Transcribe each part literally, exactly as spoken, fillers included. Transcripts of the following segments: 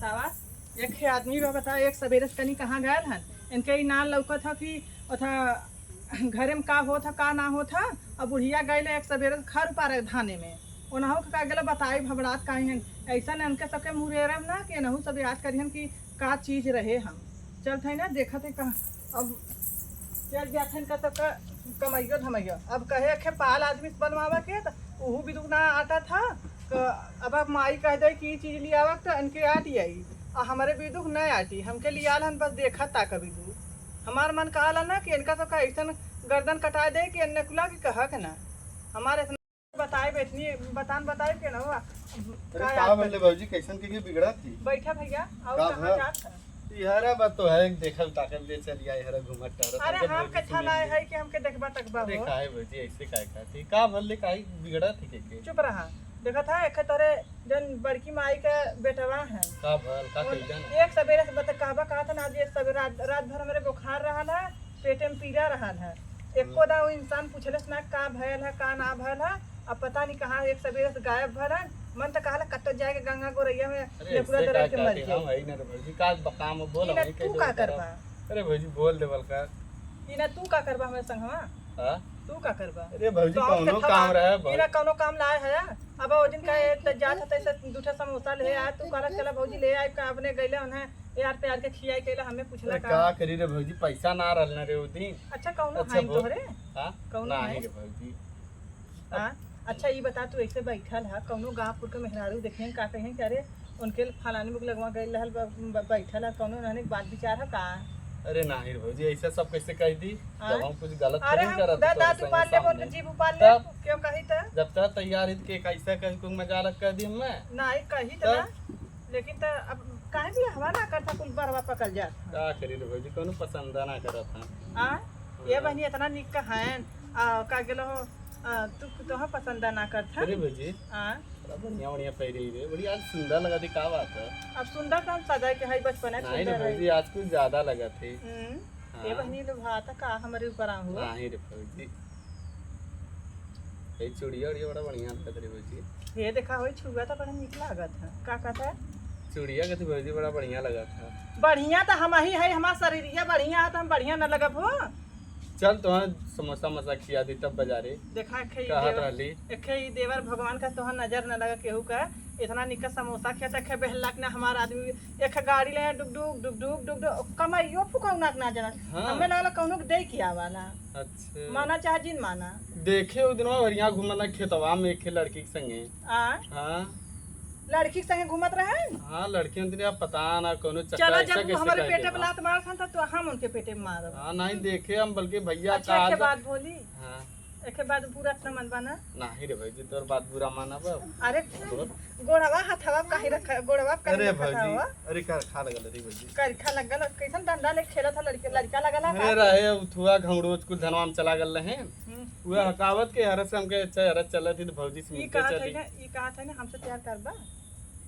आवा, एक ठे आदमी बा, बता, एक सबेरे से कनी कहाँ गयल हन? इनके ई ना लौकत ह कि ओथा घरे में का होत ह, का ना होत ह। अब बुढ़िया गइल एक सबेरे से खर उपारे धाने में, ओनहु के का गेलो बताई भबड़ात काहे हन। ऐसन इनके सबके मुरेरब ना कि एनहु सब याद करिहन कि का चीज रहे हम। चलत है ना, देखत है कहाँ। अब चल जात है इनका सबका कमैयो धमैयो। अब कहे एक ठे पाल आदमी से बनवावे के, त उहू बिदुक ना आटा था। क-, अब, अब माई कह दे कि ई चीज लियावा, त इनके आटी आई। आ हमरे बिदुक न आटी, हमके लियाल हन बस देखत ताक बिदुक। हमार मन कहला ना कि इनका सबका ऐसन गर्दन कटा दे कि एन्ने कुला के कहक ना। हमार इतना बताए बैठनी, बतान बताए के ना हुआ। अरे का का याद बोल कर ले भौजी, कैसन के, के बिगड़ा थी? बैठा भैया, और का कहाँ भा? जात है? इहरा बा तो है, देखल ताकल दे चल गया, इहरा घूमत टहरत अरे हमके हम भौजी के सुन ठाला ली। है कि हमके देखबा तकबा अरे हो। काहे भौजी ऐसे काहे कहती? का भले काहे बिगड़ा थी के, के? चुप रहा। देखत है, एक तोरे जन बड़की माई के बेटवा है। का भल, का वो कइलन? एक सबेरे से बता कहबा कहत है ना, आज एक सबेरे रात, रात भर हमरे बुखार रहल है, पेटे में पीड़ा रहल है। एको हम्म। दाव इंसान पूछलस ना का भयल है, का ना भयल है। अब पता नहीं कहाँ एक सबेरे से गायब भरन। मन त कहला कत्तो जाए के गंगा गोरैया में अरे, नेकुरा इससे दरक का के मर कहती जाए। हम है ना रे भौजी, का बकाम बोल ई ना हम ही तू कह का देवल करबा? करब। अरे भौजी, बोल देवल कर। ई ना तू का करबा हमरे संगवा? हाँ? तू का करबा? अरे भौजी, तो कौनो के थवा-, काम रहे, ई ना भौजी। कौनो काम लाए है? अब ओ दिन का ए त जात हते से दू ठे समोसा ले आ, तू कहला चला भौजी ले आइब का, अपने गइले उन्हें यार प्यार के खियाई कैला, हमें पूछला अरे का? का करी रे भौजी, पैसा ना रहल ना रे ओ दिन। अच्छा, कौनो अच्छा, हाइन बोल। तोहरे? हाँ? कौनो नाहीं हाइन? रे भौजी। हाँ? अच्छा, ई बता, तू ऐसे बैठल ह, कौनो गाँव पुर के मेहरारू देखें, का कहें कि अरे, उनके फलानी मुख लगवा गइल रहल, ब-, ब-, बैठल ह, कौनो उन्होंने बात विचार ह का? अरे नाहीं रे भौजी, ऐसा सब कैसे कह दी? हाँ? जब हम कुछ गलत अरे, थोड़ी हम करत खुदा तोरे दाँत संगे उपाड़ लेबो, सामने। जीभ उपाड़ तब? लेबो, क्यों कही त? जब तक तैयार इत के कैसे कह कुछ मजालक कह दी हमें? नाहीं, कही त तब? ना। लेकिन त अब काहे बियाहवा ना करत ह, कुल बरवा पकल जात ह। का करी रे भौजी, कौनो पसंद ना करत ह। आ? ये हाँ। बहिनी इतना निक का हन, आ, का गेलो हो, आ, तू तोह पसंद ना करत ह। अरे भौजी, आ? बड़ा बढ़िया, बढ़िया पहिरे ही रे, बड़ी आज सुंदर लगा थी, का बात है? अब सुंदर त हम सदा के है, बचपना नाहीं रे सुंदर है। भौजी, आज कुछ ज्यादा लगा थी। हम्म। ये हाँ। बहिनी लोग भात का हमरे ऊपर आहू। नाहीं रे भौजी। ए चूड़िया उड़िया बड़ा बढ़िया लगत रे भौजी। ये देखा होई छुआ त बड़ा निक लागत है। का कहता है? चूड़िया कहती भौजी बड़ा बढ़िया लगत है। बढ़िया त हम ही है, हमार शरीरिया बढ़िया है त हम बढ़िया न लगब हो? चल तोहर समोसा मोसा खिया दी तब बाजारे। देखा एक ही कहत देवर, रहली। एक ही देवर भगवान का तोहर नजर न लगा केहू का। इतना निक समोसा खिया त एक बेहला के ना हमार आदमी एक गाड़ी ले डुक डुक, डुक डुक, डुक डुक, कमाइयो फुकौना के ना जानत। हाँ। हमें लगला कौनो के दे के आवा ना। अच्छा। माना चाहे जिन माना। देखे उ दिनवा बढ़िया घूमत ना खेतवा में एक लड़की के संगे। आ? हाँ। लड़की के संगे घूमत रहे? हाँ, लड़की उनके अब पता ना कौनो चक्कर चला, ऐसा जब वो कैसे हमारे कह पेटे देवा। पे लात मारत हन, तब तो हम उनके पेटे में मारब। हाँ, नाहीं देखे हम, बल्कि भैया अच्छा, का एक आज बात बोली? हाँ। एके बाद पूरा इतना मन बा ना? नाहीं रे भौजी, तोर बात बुरा मानब अब। अरे, बोल। गोड़वा हथवा काहे रखा, गोड़वा काहे अरे रखा भौजी, था? अरे का खा लगल रे भौजी। कर खा लगल, कैसन डंडा ले खेलत ह लड़के, लड़का लगल ह अरे का? रहे, उ थुआ घमड़ोच कुल धनवा में चला गल रहे। हम्म। उहे हकावत के हरस से हमके अच्छा हरस चलत ही तो भौजी से ई मिलते कहत है चली। ना, ई कहत है ना, हमसे प्यार करबा?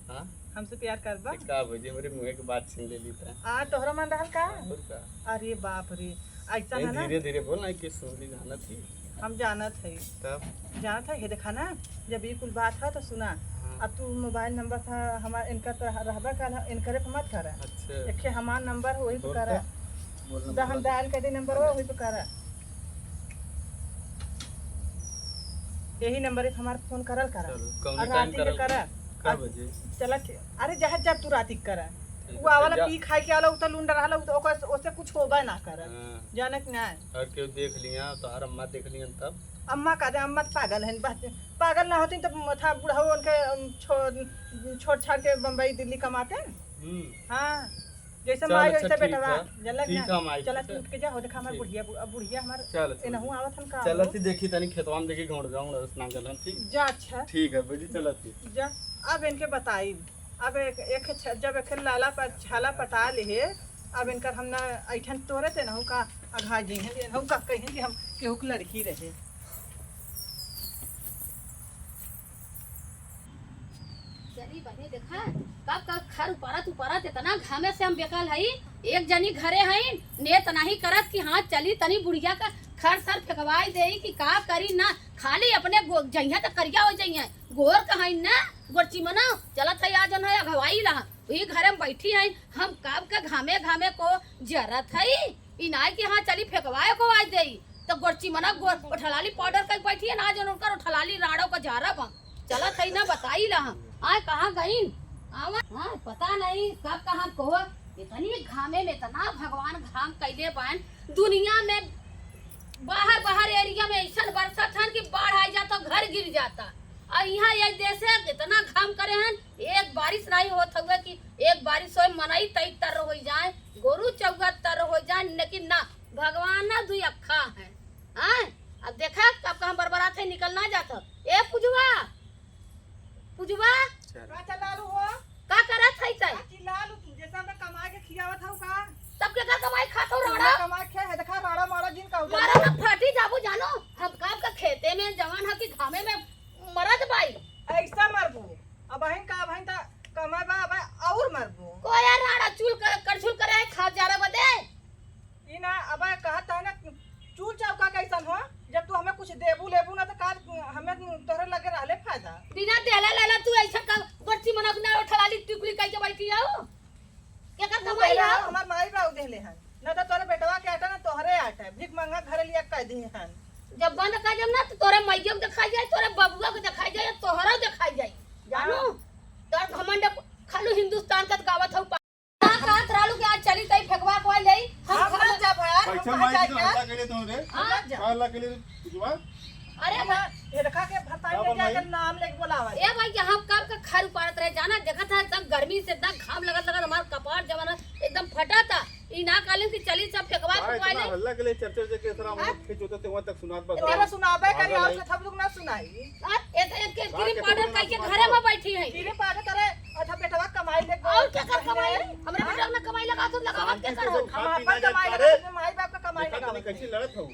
हाँ? हमसे प्यार करबा? ए, का भौजी, हमरे मुँहे के बात छीन लेली त। आ, तोहरा मन रहल का? और का? अरे बाप रे, ऐसा नहीं, है ना? धीरे धीरे बोल ना, कि सुन ली, जानत ही। हम जानत है। तब? जानत है, हे देखा ना, जब ई कुल बात है तो सुना। हाँ। अब तू मोबाइल नंबर था हमार, इनका तो रहबा का, इनकरे पे मत करा। अच्छा। एक ठे हमार नंबर हो, वही पे बोल करा। तो। बोल नंबर जहाँ हम बता। डायल कर दे नंबर हो, वही पे करा। यही नंबर पे हमार फोन करल करा। चलो, कौने और टाइम राती के करल? करा। का और बजे? चला के, अरे जहाँ जब तू राती के करा। ठीक वो है, आवाला जा। पी खाए के आला, उ तो लुंडा रहला, उ तो ओकर, ओसे कुछ होबे ना करे। हाँ। जाने के ना। और केहू देख लिया, तोहार अम्मा देख लिया तब? अम्मा का दे, अम्मा तो पागल है, बस पागल ना होती तो था बुढ़ऊ उनके, अम, छो-, छोड़ छाड़ के बम्बई दिल्ली कमाते। हम्म। हाँ, जैसे चल, माई अच्छा, वैसे ठीक बेटवा, है। जनलक ठीक ना? है, हम आई चला फिर। तू उठ के जा, हो देखा हमार ठीक। बुढ़िया, बु-, अब बुढ़िया हमार चल, चल। एनहू आवत हन का चल, हो? तू देखी तनी खेतवा में देखी गौड़ गौड़ उस ना गलन, ठीक? जा, अच्छा। ठीक है, भौजी, चलत ही। जा, अब इनके बताई। अब एक, एक छ-, जब एक लाला पर छाला पटा लिहे, अब इनकर हम ना ऐठन तोरे ते नहु का अघा जी हैं, नहु का कहीं कि हम केहू के लड़की रहे। चली बहिनी, देखा, कब का खर उपारत उपारत इतना घामे से हम बेकल हई। एक जनी घरे हई, नेत नाही करत कि हाँ चली तनी बुढ़िया का खर सर फेंकवाई देई कि का करी ना, खाली अपने गो-, जइहें त करिया हो जइहें, गोर कहाई ना, गोरची मना, चलत है आ जन है अघवाई ला। ई घरे में बैठी है, हम कब के घामे घामे को जरत है। ई नाई कि हाँ चली फेंकवाए को आज देई, तो गोरची मना गोर ओठलाली पाउडर कइ बैठी है ना, जौन उनकर ओठलाली राड़ो को जारब हम। चलत है ना बताई ला हम। आए कहाँ गईन? आवा। हाँ, पता नहीं कब कहाँ को। इतनी घामे में इतना भगवान घाम कइले बान। दुनिया में बाहर, बाहर एरिया में ऐसन बरसत हन कि बाढ़ आ जाता, घर गिर जाता। और यहाँ ये जैसे इतना घाम करे हन, एक बारिश नहीं होत हुए कि एक बारिश होए, मनई तई तर हो जाए, गोरू चौगा तर हो जाए, लेकिन ना, भगवान ना दुई अक्खा है। हाँ, अब देखा कब कहाँ बरबरात है, निकल ना जात। ए पुजवा, पुजवा, का चलालू हो? का करत है तै? का चिल्लालू तू? जैसे हमरा कमाए के खियावत हऊ का? तब के का कमाई खात हो तुम राड़ा? कमाए खे है, देखा राड़ा मारा जिन का मारा ना फाटी जाबू जानो। हम काम का खेते में जवान है कि घामे में मरत बाई। ऐसा मरबू। अब अहिन का, अबहिन त कमाए बा, अब और मरबू। को यार राड़ा चूल कर, करछुल करे है, खा जा रहा बदे। ई ना, अब कहत है ना, चूल चौका कैसन हो? जब तू हमें कुछ देबू लेबू ना, तो का हमें तोहरे लगे रहले फायदा? बिना देले लेले तू ऐसा कर, बच्ची मनक ना उठलाली टिकुली कह के बैठी आओ। केकर तू कमाई देले हो? हमार माई बाबू देले हन, ना तो तोरे बेटवा के आटा ना तोहरे आटा, भीख मांगा घरे लिया कह दी हन। जब बंद कर जब ना, तो तोरे माइयों के दिखाई जाए, तोरे बबुआ के दिखाई जाए, तोहरा दिखाई जाए, जानो? हाँ। तोर घमंड खालू हिंदुस्तान का गावत हऊ। का कहत रहलू कि आज चली तई फेंकवा को ले? हम हम घर ना में जाब यार, हम पैसा कहाँ माई जाए के यार? हल्ला के लिए तुम रे? हाँ? हम ना जाब। का हल्ला के लिए रे, पुजवा? अरे हाँ, भाई। ये देखा के भताई का में बोल जाकर भाई? नाम लेके बोलावा। ए भाई, यहाँ कब का खर उपाड़त रहे, जाना, देखत है, एकदम गर्मी से एकदम घाम लगत लगत हमार कपार जवाना एकदम फटा था। ई ना कहले कि चली सब फेंकवा का फुकवा इतना ले। हल्ला के लिए चर्चा चर्चा के इतना हम हाँ? लोग खींच होते थे वहाँ तक सुनात बा। तेरा सुनाबे करी, पागल है। आप सब लोग ना सुनाई। हाँ? एक, एक, एक का क्रीम के पाउडर तुमने कह के ना घरे में बैठी है। क्रीम पाउडर करे, अच्छा बेटवा कमाई ले और क्या कर कमाई? हमरे हाँ? बेटा अपना कमाई लगा तो लगावत शांति के से करो। तो खा हम पी अपन ना जा कमाई पा लगा, रहे। अपने माई बाप का कमाई देखा लगा तनी कैसे लड़त हो।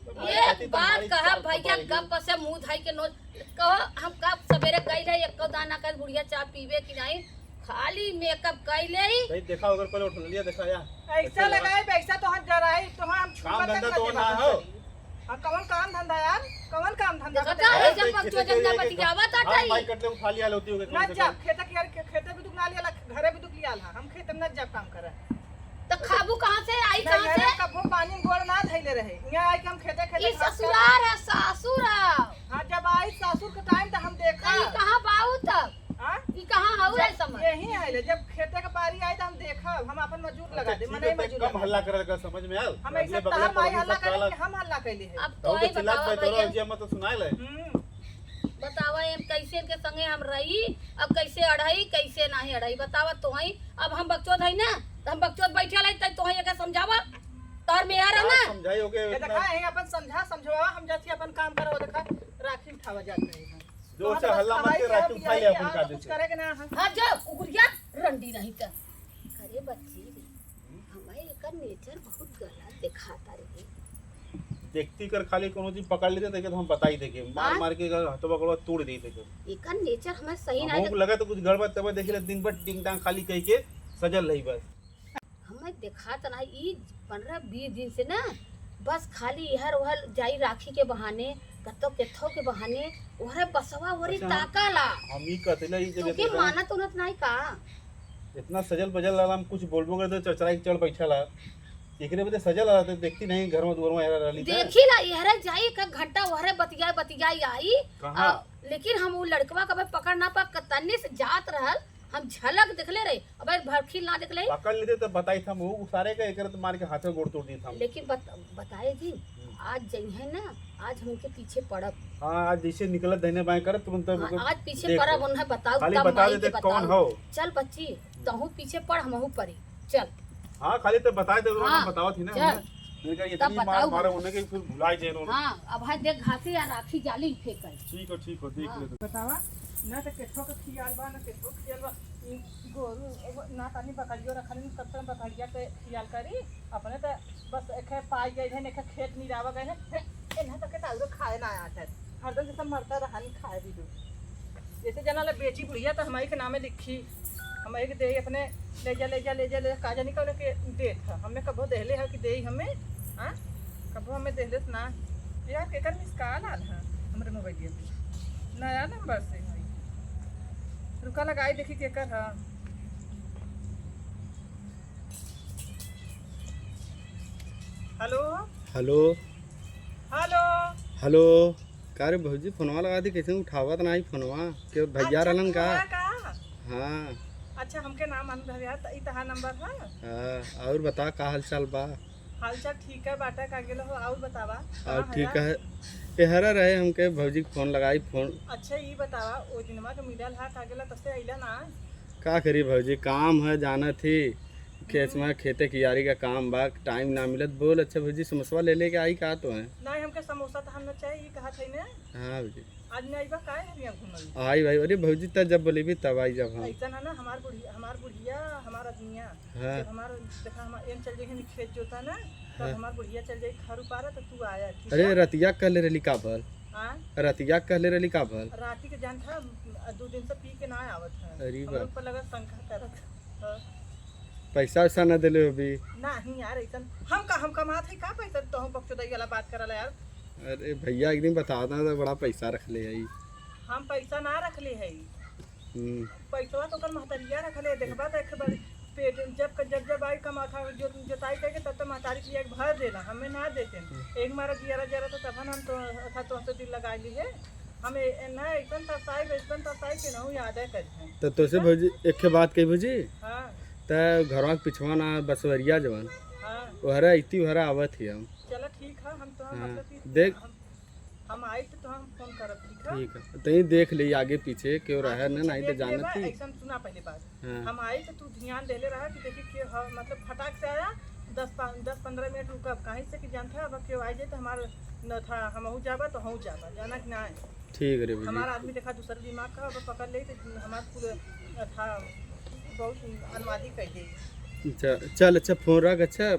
तो भाई एक खातिर बात तुम्हारी कहा चाल भैया, खपाई गप से मुंह धाई के नोच कहो, हम कब सवेरे गई रहे, एको दाना कर बुढ़िया चाय पीवे कि नहीं, खाली मेकअप कई ले। भाई देखा, अगर पहले उठलिया देखा या। ऐसा कैसे लगा? लगाए, वैसा तो हम जराई, तो हम काम छुआ धंधा तक तो ना ना देबा हो। सही। हाँ, कौन काम धंधा यार? कौन काम धंधा देखा करते जा, हैं? ऐसे भाई, पक्चो खेते जब के ना जाके बतियावा था हम कहीं। माई कट ले उठा लिया लोती हो गए ना कौन से जा, काम? खेते के यार, खे-, खेते भी दुख ना लिया ला, घरे भी दुख लिया ला, हम खेते में ना जा काम करे। तो खाबू कहाँ से? आई ना, कहाँ यहाँ से? कभो पानी में गोड़ ना धइले रहे। यहाँ आके हम खेते, खेते ई घास ससुरार है, सासुर है। हाँ, जब आई सासुर के टाइम तो हम देखा। तो ई कहाँ बाऊ तब? हाँ? ई कहाँ हऊ जब रे समझ? यही है ले, जब खेते के बारी आई तो हम देखा, हम अपन मजूर अच्छा, लगा दे, ठीक मने है, तो मजूर कम लगा हल्ला दे। करे का समझ में आल? हम अगले ऐसा बगले तहार माई पड़ोसी हल्ला सब करे साला कि हम हल्ला कैले है। अब तो तो आई के चिल्लात बतावा भाई, तोरा भैया। उजिया मत सुनाए ले। हम्म। बतावा, एम कैसे इनके संगे हम रही, अब कैसे अढ़ाई, कैसे नाही अढ़ाई, बतावा तोहई। अब हम बकचोद हई ना, त हम बकचोद बैठे लाई, तई तोहई एके समझावा, तोहर मेहर है ना। समझाई ओके ये इतना देखा, यही अपन समझा, समझवा, हम जाती अपन काम करो, देखा, राखी उठावा जात रही है। जोर से हल्ला मत के, राखी उठा ले अपन कायदे से। करे के ना है। हाँ, जो कुकुरिया रंडी नहीं त। अरे बच्ची, हम्म? हमारे एकर नेचर बहुत गलत दिखाता रे। देखती कर खाली कोनो चीज पकड़ लेते, देखे तो हम बताई देखे, मार हाँ? मार के एकर हथवा गोड़वा तोड़ देई देखे। एकर नेचर हमारे सही ना हमहू लगे। लगा तो कुछ गड़बड़, तबे देख ले दिन भर डिंग डांग खाली कह के सजल रही बस। हमें देखात ना, ई पन्द्रह बीस दिन से ना बस खाली इहर उहर जाई राखी के बहाने, कत्तो केथो के बहाने, ओहरे बसवा ओहरी अच्छा, ताका ला। हम ई कहते ला, ई जब तू के इतना मानत उनत नाई का? इतना सजल बजल लाला, हम कुछ बोलबो करते, चरचराई के चढ़ बैठा ला। एकरे बदे सजल लाला, तो देखती नहीं, घर में दुआर में एहरा रहली त। देखी ला, एहरे जाई एक घंटा, ओहरे बतियाई, बतियाई आई। कहाँ? आ, लेकिन हम उ लड़कवा का भाई पकड़ ना पा, कतन्नी से जात रहल, हम झलक देखले रहे, अबे भरखी ना देखले। पकड़ लेते तो बताई था, हम उ सारे का एकरे तो मार के हाथ में गोड़ तोड़ दी था हम। लेकिन बत-, बताए जी, हम्म। आज जइहे ना, आज हम उनके पीछे पड़ब। हाँ, आज जैसे निकलत दहिने बाएं करत तुरंत हाँ, ओके आज पीछे देख पड़ब, ले। उन्हें बताओ, खाली तब बता माई दे के दे कौन बताओ। हो। चल बच्ची, तहूँ पीछे पड़, हमहू पड़ी, चल। हाँ, खाली तो बताए दे, उन्होंने हाँ, बतावत ही ना, चल। उन्होंने, मैंने कहा, तब इतनी मार बताओ मारे मत। उन्हें कि फिर भुला जाए उन्होंने। हाँ, अब है देख घासे या राखी जाली फेंकल। ठीक हो, ठीक हो, देख हाँ। ले तो। बतावा, ना तो केथो के खियाल बा, ना केथो के खियाल बा। ई गोरू, एगो ना तानी बकरियो रखल, कब से बकरिया के खियाल करी, अपने तो बस एके पाई गए हैं, एके खेत निरावा गए हैं, एन्हें तक के ताउरो खाए ना आत है। हरदम जैसे मरता रहानी खाए भी दो। जैसे जना ला बेची बुढ़िया तो हमारी के नामे लिखी, हमारी के दे अपने ले जा, ले जा, ले जा, ले जा, का जानी कौन के देत है। हमें कबो देहले है कि देई हमें, हाँ? कबो हमें देहले से ना। यार, केकर मिस कॉल आल है हमरे मोबाइल में? नया नंबर से है। रुका, लगाई देखी केकर ह। हेलो। हेलो। हेलो। हेलो। का रे भौजी, फोनवा लगा दी, कैसे उठावत नाही फोनवा? के भैया अच्छा, रहलन का? तू है का? हाँ। अच्छा, हमके नाम मालूम रहे यार, त ई तहार नंबर है? हाँ, और बता, का हाल चाल बा? हाल चाल ठीक है बाटा, का गेलो हो? और बतावा, और कहाँ ठीक है? है। एहरा रहे हमके भौजी के फोन लगाई, फोन। अच्छा, ई बतावा, ओ दिनमा के मिलल हा, का गेला, तसे अइला ना? का करी भौजी, काम है, जानत ही, खेत हम्म। में, खेते कियारी का काम बा, टाइम ना मिलत। बोल, अच्छा भौजी, समोसवा ले लेके आई का तो है? नहीं, हमके समोसा तो हम ना चाहिए, कहा थे ने। हाँ भौजी। आज नहीं आइबा, काहे हरिया घूमल? आई भाई, अरे भौजी, त जब बोलेबी तब आई जब हम। ऐसा ना, ना, हमार बुढ़िया, हमार बुढ़िया, हमार आदमिया, हाँ। जब हमार, देखा, हम एन चल जाइए खेत जोता ना, तब हाँ। हमार बुढ़िया चल जाई खर उपारा, तो तू आया, ठीक अरे है? रतिया कहले रहली का भल? हाँ? रतिया कहले रहली का भल? राती के जान था, दो दिन से पी के ना आवत है। अरे हम बाप। लोग पर लगा शंका करत। हाँ। पैसा वैसा ना देले होबी? नहीं यार, ऐसन हम का, हम कमात है का पैसा, तो हम बकचोदाई वाला बात करला यार। अरे भैया, एक दिन बताता तो बड़ा पैसा रख ले है। हम पैसा ना रख ले है। हम्म। पैसवा तो ओकर महतरिया रखले, देखबा त एक बार पेट जब, जब, जब आई कमा था, जो, जोताई करके तब तक महतारी पिया के भर देला, हमें ना देते। हम्म। एक मारा जियारा जरा तो तबन हम तो, था तोहसे दिल लगा ली है। हम ए-, ए-, ना एकदम तरसाई, एकदम तरसाई के नहु याद है कर। तो तोसे भौजी, एक ठे बात कही भौजी, हाँ। त घरवा के पिछवा ना बसवरिया जवन, हाँ। ओहरा इतनी ओहरा आवत ही हम। चला ठीक है, हम तो हाँ। मतलब कि देख, हम हम आई तो, तो हम फोन करब, ठीक है? ठीक है, तई देख ले आगे पीछे केहू रहे आगे न, पीछे नहीं तो देख जानत लेबा, ही। ऐसन सुना पहले बात। हाँ। हम आई तो तू ध्यान देले रहा कि देखी के ह-, मतलब फटाक से आया, दस पा-, दस पन्द्रह मिनट रुकब, काहे से कि जानत है, अब केहू आ जाए तो हमार न था, हमहू जाबा तो हऊ जाबा, जाना कि ना है? ठीक रे भौजी। हमार आदमी देखा दूसर दिमाग का, अब पकड़ ले तो हमार कुल था, बहुत अनवादी कर दे। अच्छा, चल, अच्छा, फोन रख, अच्छा,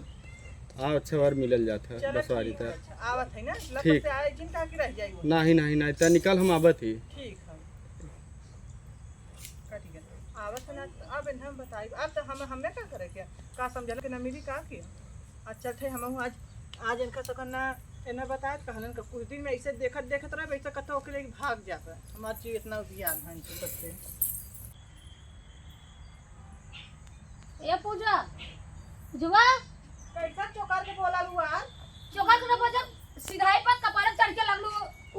हाँ, अच्छा, और मिलल जात है, चला बसवारी ठीक है, तक। अच्छा, आवत है ना, लगभग ठीक। से आए, जिन कहा कि रह जाई वो। नाही, नाही, नाही, त निकल, हम आवत ही। ठीक है। का ठीक है? आवत है ना, अब इन्हें हम बताई, अब तो हम, हमें का करे के? का समझल के ना मिली का के? अच्छा, थे हम आज, आज इनका सकन ना, इन्हें बताए, कहलन का कुछ दिन में ऐसे देखत, देखत रहे, वैसे कत्तो ओके लेके भाग जाता। हमार चीज इतना उबियान है इनके सबसे। ए पूजा, पूजवा। कैसा चोकर के बोला लू आज? चोकर के ना बोल, जब सिधाई पर कपारे चढ़ के लगलू,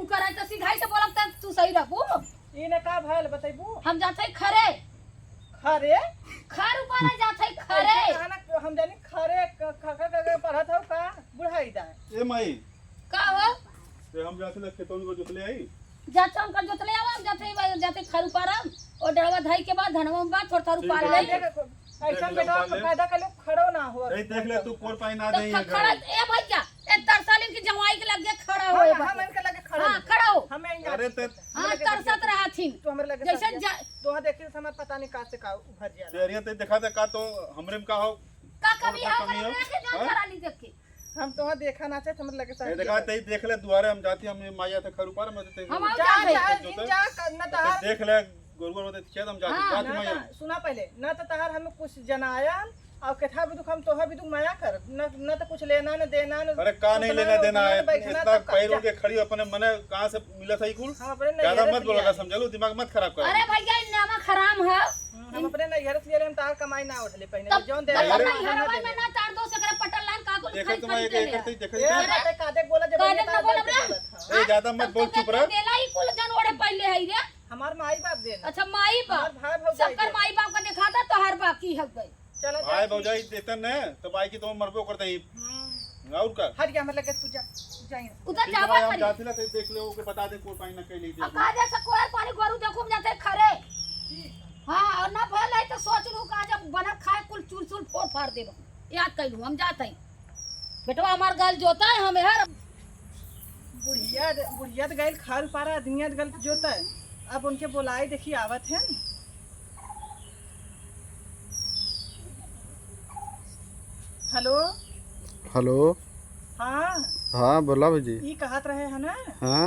उ करे तो सिधाई से बोलब तब तू सही रहबू। ई ने का भयल बतैबू? हम जात हई खरे। खरे? खर ऊपर आ जात हई खरे। ऐसे कहा ना, हम जानी खरे, क-, ख-, ख-, ख-, ख-, पढ़त हौ का? बुढ़ाई दा। ए माई। का हो? ए हम जात हई खेतौन को जोतले आई। जात हई उनका जोतले आवा, हम जात हई भाई, जात हई खर ऊपर हम। ओ डरवा धाई के बाद धनवा में बाद थोड़ा थोड़ा ठीक उपार है, ले। ठीक है। ऐसा देख ले, बेटा उपार ले। पैदा कर लो, खड़ो ना हो। ए, देख ले, तू कोर पाई ना तो देई ख-, है खड़ा, घर। ए भैया, ए तरसालिन की जवाई के लगे खड़ा हम, होए बा। हम इनके लगे खड़ा हाँ, नहीं। खड़ा हो। हमें यहाँ अरे नहीं ते करता। हाँ, हमें लगे तरसत करता। रहथिन। तू हमारे लगे जैसे सर जा- जा-, तोहा देखिस हमार पता नहीं का से का उभर जाला। तेरिया ते देखा था का तो हमरे में का हो? का कमी और का हो? कमी हमरे हो? के जान हाँ? करा ली देख के। हम तोहा देखा ना चाहे, हमरे लगे ए, सर देखा जा। ते देख ले दुआरे हम जाती, हम ये माया था खरू पर, मैं ते हम जा, जाते। जा, जिन जा, कर, ना तो तहार देख ले, गोरू गोरू होते खेत हम जाते, हाँ। जाते ना माया। तो, सुना पहले, ना तो तहार हमें कुछ जनाया, और केथा भी दुख हम तोहा भी दुख माया कर, ना, ना तो कुछ लेना, ना देना, ना अरे का नहीं उठना, लेना ना देना उठना, है, ना बैठना, इतना तब का पैर जा। उठ के खड़ी अपने मने कहाँ से मिला था ई कुल? हम अपने ज्यादा नैहरे मत से बोला, ले आए। समझ लो, दिमाग मत खराब कर। अरे भैया, ई नमक हराम है। हम्म, हम अपने नैहर से ले रहे, हम तहार कमाई ना उठले पहले, तब, जौन दे तब रहे, अपने हम ना नैहरवा दे। में ना चार दो सौ एकरा पटल लान का कुल देखत खाई तुम्हारे खाई एक, एक देले। करते ही देखत ए, ही। अरे, कादे बोला जब कादे ये ना तार बोला दर्द रे। बोलत था। ए, ज्यादा मत तब बोल, तो चुप रह। देला ही कुल जन ओढ़े पहले है रे। हमार माई बाप देना। अच्छा, माई बाप। हमार भाई भौजाई सबकर देना। माई बाप का दिखाता, तोहार बाकी हक गई। चला, जा, भाई ठीक। भौजाई देतन न, तो भाई की तो मरबो करता ही। हम्म। और का? हट गया, मतलब कि तू जा, जाइए। उधर ठीक है जावा भाई, हम करी। जाते ना, तो देख ले, ओके बता दे, कोई पानी ना कह ली अब दे। कहा जा, सकोर पानी गोरू देखो, हम जाते खरे। ठीक है। हाँ, और ना भयल है तो सोच लू का जब बनत खाए कुल चूल चूल फोड़ फाड़ देबा। याद कर लू, हम जात हई। बेटवा हमार गल जोता है, हम यार। बुढ़िया, बुढ़िया तो गइल खाल पारा, आदमिया तो गल जोता है। अब उनके बोलाई देखी आवत है। हेलो। हेलो। हाँ। हाँ, बोला भौजी। ई कहत रहे है ना? हाँ।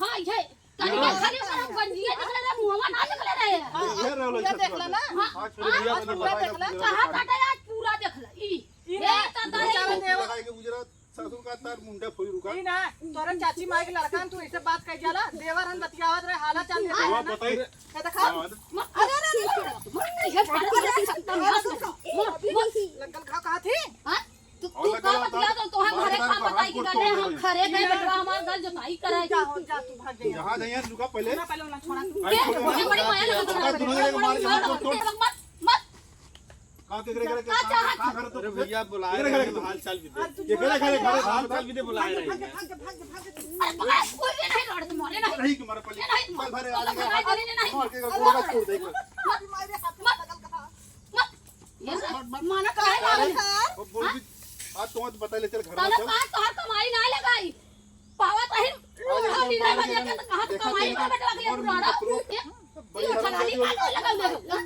हाँ, ये। तनी ये का खाली ओकरा गंजिया देखले रहे, मुहवा ना देखले रहे। हाँ, ये रहल पूरा है देख ला ना। हाँ, आज फिर हाँ, भैया आज ने पूरा बताया देख ला। कि कहाँ काटे आज पूरा देख ला। ई। ई ए, ना, दादा, बेचारा ई। देवर। लगाए के गुजरात, ससुर का तार मुंडा फोई रुका। ई ना, तोरे चाची माई के लड़का तू ऐसे बात कह जाला, देवर हम बतियावत रहे, हाला चाल देते हाँ, हैं ना। बताई। ये देखा। हाँ, अरे, अरे, अरे, अरे, अरे, ये अरे, अरे, अरे, अरे, अरे, अरे, लगल घाव कहाँ थी? हाँ? तू, और तू लगा का रहता बतिया है, तो तोहार मार घरे मार का के बताई हाथ कि गोड़ गले तोड़ हम देबे। खरे गए, बेटवा हमार गल जोताई कराई। जा हो, जा, तू भाग जा। जहाँ जाइए, रुका पहले। ना, पहले उन्हें छोड़ा। भाई, दे, छोड़ दे, दे, बड़ी माया लगा दे, दे, दे, दे, दे, मत, मत। का के करे, करे, का का, चाहत का है? घर तो अरे भैया, बुला केकरे रहे हैं, घर तो? हाल चाल भी दे। अरे, तू केकरे छोड़ा घर, पहले। घर हाल चाल भी दे, बुला रहे हैं। भाग, भाग, भाग, भाग। अरे, बस, कोई भी नहीं लड़त, मारे नहीं। नहीं, तुम्हारे पहले। नहीं, चल, भरे आ जाएगा। नहीं, नहीं, मार के नहीं, गोड़ नहीं, छोड़ देगा। नहीं। मार के गोड़ छोड़ देगा। मत, मत, मत। मत, मत, मत। माना काहे अरे, लागल? वो बोल भी, आज तो मत बता ले, चल घर में चल। का तोहार कमाई ना लगाई। पावत रही, आज एक हाँ, बार लीला बजा के तो कहाँ से देखा कमाई तेरे ना बेटवा के लिए और पुराना? मत लो। ये, बड़ी ये हराम उठा ली, आदमी हो। लगा ले, लगा ले, लगा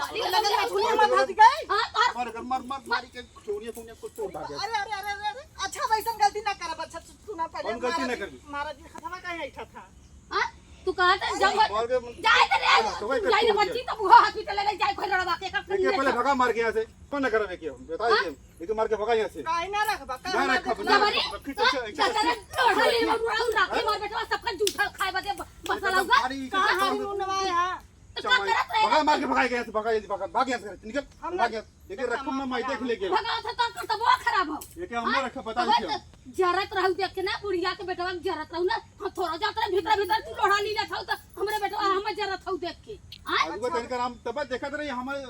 ले, लगा ले, लगा ले। हाँ, तोहार मार, मार, मार, मार के छोड़िए, छोड़िए, कुछ तोड़ दागे। अरे, अरे, अरे, अरे, अरे। अच्छा, वैसन गलती ना करब। अच्छा, सुना पहले, कौन गलती ना महाराज जी, करबी? महाराज जी, हथवा काहे ऐठा था? हाँ? तू कहा था, अरे, जब मार के जाए तो रे, हाँ, तो वही जाए तो करती बच्ची है। तो बुआ hospital ले जाए, कोई लड़वा के का ये क्या पहले भगा मार के यहाँ से? कौन ना करबे के हम? बता हाँ? दे। ये तो मार के भगा यहाँ से। काहे ना रखबा? ना काहे ना रखब, रखबा? ना जबरी? रखब। फिर तो हाँ? ऐसे, ऐसे जबरी? लड़वा ले, लड़वा, लड़वा, लड़वा, मार बेटवा, सबका जूठा खाए बदे ब-, बसा एकदम लगा। भारी कहाँ एकदम हारी मुंडवा है? तो का चमाई। करत रहे? भगा, मार के भगा यहाँ से, भगा, जल्दी भगा, भाग यहाँ से, निकल, हम भाग ना यहाँ से। देखिए, रखम ना, माई देख लेके। भगा था तो करतबो खराब हो। ये क्या हमने हाँ? रखा, पता तो नहीं वही क्या? तो जरत रहू देख के ना, बुढ़िया के बेटवा के जरत रहू ना, हम थोड़ा जात रहे भीतर, भीतर तू लोढ़ा ली जात हऊ तो हमरे बेटवा हम जरत हऊ देख के। हाँ? आज वो अच्छा। तनिका हम तब देखत रही, हमारे,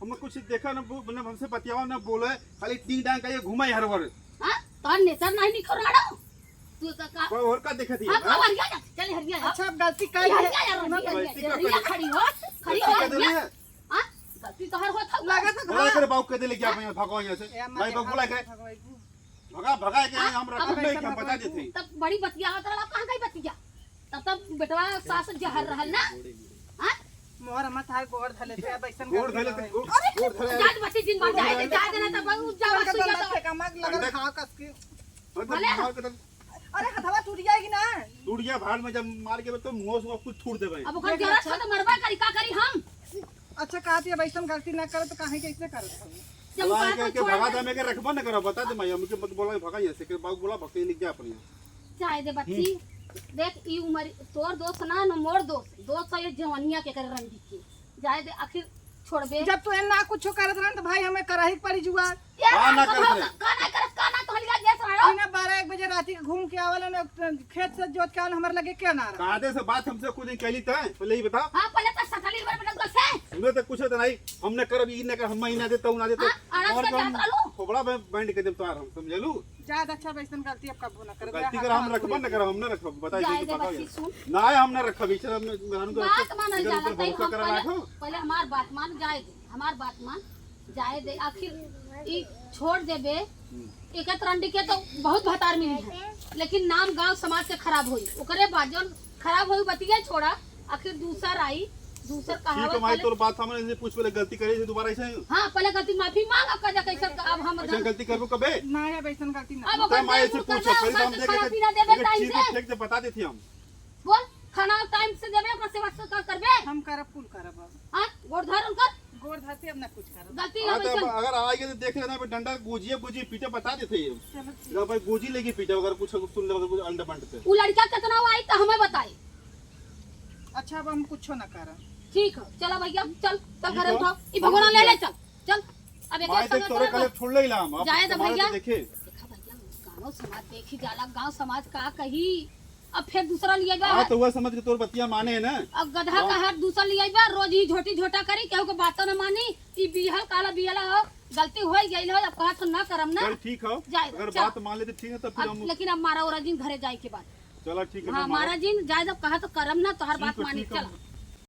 हम कुछ देखा ना, बो-, मतलब हमसे बतियावा ना बोले, खाली टिंग डांग का ये घुमाई हर बार। हाँ? तोर नेचर नहीं निखर रहा। तू का, का? कोई और का देखत ही, हाँ, हाँ? हरिया जा, चल हरिया जा। अच्छा, अब गलती कर हरिया जा, हरिया, हरिया, गलती कर हरिया, खड़ी हो, खड़ी हो, गलती कर हरिया। देली है। हाँ? गलती तोहर होत हौ। लगा था बोला घर। करे बाबू के दे ले गया, मैं भगवा यहाँ से। ए, अम्मा भाई, देखा बाबू बोला था, के। भगवाई। भगा, भगा के हाँ? हम रखब अब नहीं, हम बता देते। तब बड़ी बतिया होत रहल, कहाँ गई बतिया? तब, तब बेटवा सास जहर रहल ना? हाँ? मोहर हमर थार गोड़ धले थे, अब ऐसन गोड़ गलती धले ना थे, होए। गोड़, गोड़ धले। जाए दे बच्ची, जिन बात जाए दे, जाए दे ना तब उ जाओ उनका सुइया दंडा तो। फेंका, मार लगल अंडा। घाव कस के। अंडा अरे। मार के दंडा। अरे हथवा टूट जाएगी ना। टूट गया भाड़ में, जब मार के तो मुंह से कुछ थूर देबे। अब ओकर देख जरूरत अच्छा। है तो मरबा करी, का करी हम? अच्छा कहती है, अब ऐसन गलती ना करे तो काहे के ऐसे करत हो? जब बुलाए कहा के, तो के भगा दे, मैं के रखबा न करो, बता दे माई, हमके मत बोला, भगा यहाँ से, के बाबू बोला, भक्ति लिख जा अपने यहाँ। चाहे दे बच्ची, हम्म। देख ई उम्र तोर दोस्त ना, न मोर दोस्त, दोस्त है ये जवानिया के करे रंडी के। जाए दे, आखिर छोड़बे। जब तू ना कुछ करत रहन तो भाई हमें करही के पड़ी जुआ। ये का ना ना करत रहे? का ना करत, का ना तोहलिया देत रहो? ई ना बारह एक बजे राती के घूम के आवेला ना, खेत से जोत के आवेला, हमर लगे के ना रहा। कादे से बात हमसे कुछ नहीं कहली तय, पहले ही बता। हाँ, पहले तो सटली बार बटन से। सुने तो कुछ तो नहीं, हमने करब, ई ना कर, हम ई ना दे, तऊ ना दे, तो हाँ, आराम और से हम जात रहलू। थोबड़ा बैंड के देब तोहार हम, समझलू? जाए दे, अच्छा, अब ऐसन गलती अब कबो ना करब। गलती कर, हम रखबा ना करब, हम ना रखब, बताई जाए दे, दे बताओ बच्ची, यार। सुन। ना, हम ना रखब, ई सब हम मेहरारू के बात रखब, मानल एकर जाला, ऊपर कहीं भरोसा तो करा पहले, लाखो। पहले हमार बात मान, जाए दे, हमार बात मान, जाए दे, आखिर ई छोड़ देबे, हम्म। एक रंडी के तो बहुत भतार मिली है, लेकिन नाम गांव समाज के खराब होई, ओकरे बाद जौन खराब होई बतिया छोड़ा, आखिर दूसर आई, दूसर ठीक कहावत है माई, पहले तोर बात हमने से पूछ, पहले गलती करे से दोबारा ऐसे। हाँ, पहले गलती माफी मांग, अब कजा कैसे अब हम ऐसे गलती करबो कबे? ना, अब ऐसन गलती ना। अब तब ओकर माई देख से मुँह पूछो, करबे, पहले तो हम ओकर देखे खाना थे, पीना देबे एक टाइम चीज से। फेंक दे, बता देते हम। बोल, खाना टाइम से देबे, ओकर सेवा सत्कार करबे। हम करब, कुल करब अब। हाँ, गोड़ धर उनकर। गोड़ धरते अब ना कुछ करब। गलती हाँ, अब तो ऐसन। अगर आ गए तो देख लेना, डंडा गुजिए गुजिए पीटे बता देते हैं। चलो ठीक। जब भाई गुजी लेके पीटे, अगर कुछ सुन ले, अगर कुछ अंड बंट पे। उ लड़का कितना आई तो हमें बताई। अच्छा, अब हम कुछो ना करब। ठीक है, चला भैया, चल, चल ठीक घरे है। उठाओ। ई भगोना ले ले, चल, चल। अब एक माई एक देख संगे तोरे चला कले छोड़ ले इलाम, अब जाए तो तुम्हारे भैया। तो देखे। देखा भैया, गाँव समाज देखी जाला, गाँव समाज का कही, अब फिर दूसरा लिया बा। हाँ, तो वह समझ के तोर बतिया माने है ना। अब गधा हाँ। का हाथ दूसरा लिया बा, रोज ही झोटी झोटा करी, केहू के बातों न मानी, ई बिहल काला बिहला हो, गलती हो ही गई हो, अब कहा तो ना करम ना। चल ठीक हो, जाए, अगर चल। बात मान ले तो ठीक है, तब फिर अब हम लेकिन अब मारा ओरा जिन घरे जाए के बाद। चला ठीक है, हाँ, ना मारा। मारा जिन, जाए जब कहा तो करम ना, तोहर ठीक बात है, मानी, ठीक है, चला।